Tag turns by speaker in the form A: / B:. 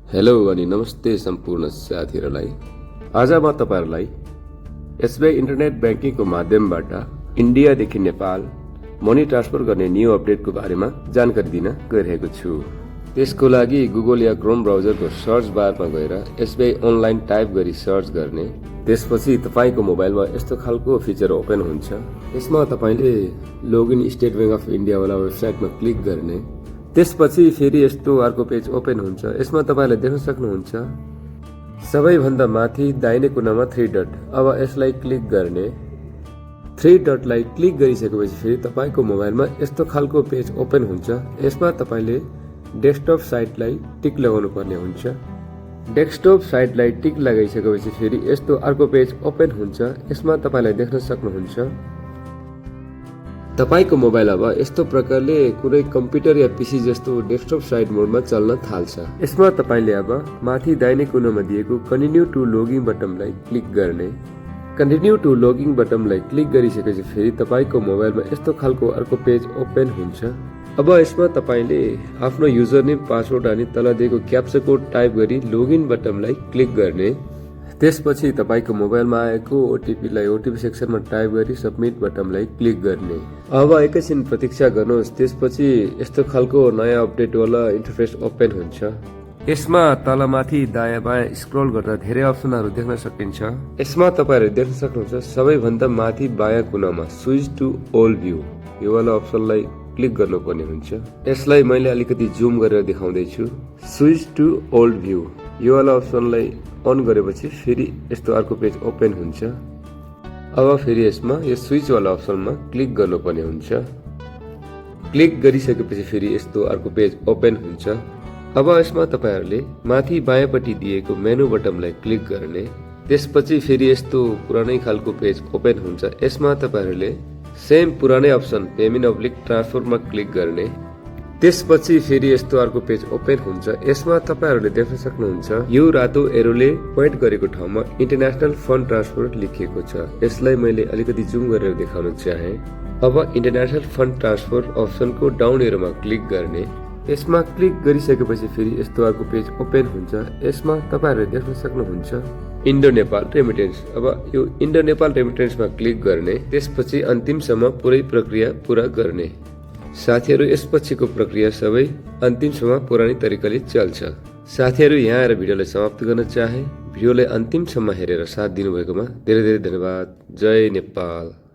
A: Hello अनि नमस्ते सम्पूर्ण साथीहरूलाई। आज म तपाईहरुलाई एसबीआई इन्टरनेट ब्याङ्किङको माध्यमबाट इन्डियादेखि नेपाल मनी ट्रान्सफर गर्ने न्यू अपडेटको बारेमा जानकारी दिन गइरहेको छु। त्यसको लागि गुगल या क्रोम ब्राउजरको सर्च बारमा गएर एसबीआई अनलाइन टाइप गरी सर्च गर्ने। त्यसपछि तपाईको मोबाइलमा यस्तो खालको फिचर ओपन हुन्छ। यसमा तपाईले login state bank of India वाला वेबसाइटमा क्लिक गर्ने। त्यसपछि फेरि यस्तो अर्को पेज ओपन हुन्छ। यसमा तपाईले देख्न सक्नुहुन्छ सबैभन्दा माथि दाहिने कुनामा 3 डट। अब यसलाई क्लिक गर्ने। 3 डटलाई क्लिक गरिसकेपछि फेरि तपाईको मोबाइलमा यस्तो खालको पेज ओपन हुन्छ। यसमा तपाईले डेस्कटप साइटलाई टिक लगाउनु पर्ने हुन्छ। डेस्कटप साइटलाई टिक लगाइसकेपछि फेरि यस्तो अर्को पेज ओपन हुन्छ। यसमा तपाईले देख्न सक्नुहुन्छ तपाईको मोबाइल अब यस्तो प्रकारले कुनै कम्प्युटर या पीसी जस्तो डेस्कटप साइट मोडमा चल्न थाल्छ। यसमा तपाईले अब माथि दाहिने कुनामा दिएको कन्टिन्यू टु लॉगिङ बटनलाई क्लिक गर्ने। कन्टिन्यू टु लॉगिङ बटनलाई क्लिक गरिसकेपछि फेरि तपाईको मोबाइलमा यस्तो खालको अर्को पेज ओपन हुन्छ। अब यसमा तपाईले आफ्नो युजर नेम पासवर्ड अनि तल दिएको क्याप्चा कोड टाइप गरी लॉगिन बटनलाई क्लिक गर्ने। त्यसपछि तपाईको मोबाइलमा आएको ओटीपीलाई ओटीपी सेक्सनमा टाइप गरी सबमिट बटनलाई क्लिक गर्ने। अब एकैछिन प्रतीक्षा गर्नुहोस्। त्यसपछि यस्तो खालको नयाँ अपडेट वाला इन्टरफेस ओपन हुन्छ। यसमा तलमाथि दायाँ बायाँ स्क्रल गर्दा धेरै अप्सनहरू देख्न सकिन्छ। यसमा तपाईहरुले देख्न सक्नुहुन्छ सबैभन्दा माथि बायाँ कुनामा स्विच टु ओल्ड भ्यू यो वाला अप्सनलाई क्लिक गर्नुपर्ने हुन्छ। यसलाई मैले अलिकति जुम गरेर देखाउँदै छु। स्विच टु ओल्ड भ्यू यो वाला अप्सनलाई अन गरेपछि फेरि यस्तो अर्को पेज ओपन हुन्छ। अब फेरि यसमा यो स्विच वाला अप्सनमा क्लिक गर्नुपर्ने हुन्छ। क्लिक गरिसकेपछि फेरि यस्तो अर्को पेज ओपन हुन्छ। अब यसमा तपाईहरुले माथि बायाँपट्टि दिएको मेनु बटनलाई क्लिक गर्ने। त्यसपछि फेरि यस्तो पुरानै खालको पेज ओपन हुन्छ। यसमा तपाईहरुले सेम पुरानै अप्सन पेमेन्ट अब्लिक ट्रान्सफरमा क्लिक गर्ने। त्यसपछि फेरि यस्तो अर्को पेज ओपन हुन्छ। यसमा तपाईहरुले देख्न सक्नुहुन्छ यो रातो एरोले पोइन्ट गरेको ठाउँमा इन्टरनेशनल फन्ड ट्रान्सफर लेखिएको छ। यसलाई मैले अलिकति जुम गरेर देखाउन चाहे। अब इन्टरनेशनल फन्ड ट्रान्सफर अप्सनको डाउन एरोमा क्लिक गर्ने। यसमा क्लिक गरिसकेपछि फेरि यस्तो अर्को पेज ओपन हुन्छ। यसमा तपाईहरुले देख्न सक्नुहुन्छ इन्डो नेपाल रेमिटेन्स। अब यो इन्डो नेपाल रेमिटेन्समा क्लिक गर्ने। त्यसपछि अन्तिमसम्म पुरै प्रक्रिया पूरा गर्ने। साथीहरु यसपछिको प्रक्रिया सबै अन्तिमसम्म पुरानै तरिकाले चल्छ। साथीहरु यहाँ आएर भिडियोलाई समाप्त गर्न चाहे। भिडियोलाई अन्तिमसम्म हेरेर साथ दिनुभएकोमा धेरै धेरै धन्यवाद। जय नेपाल।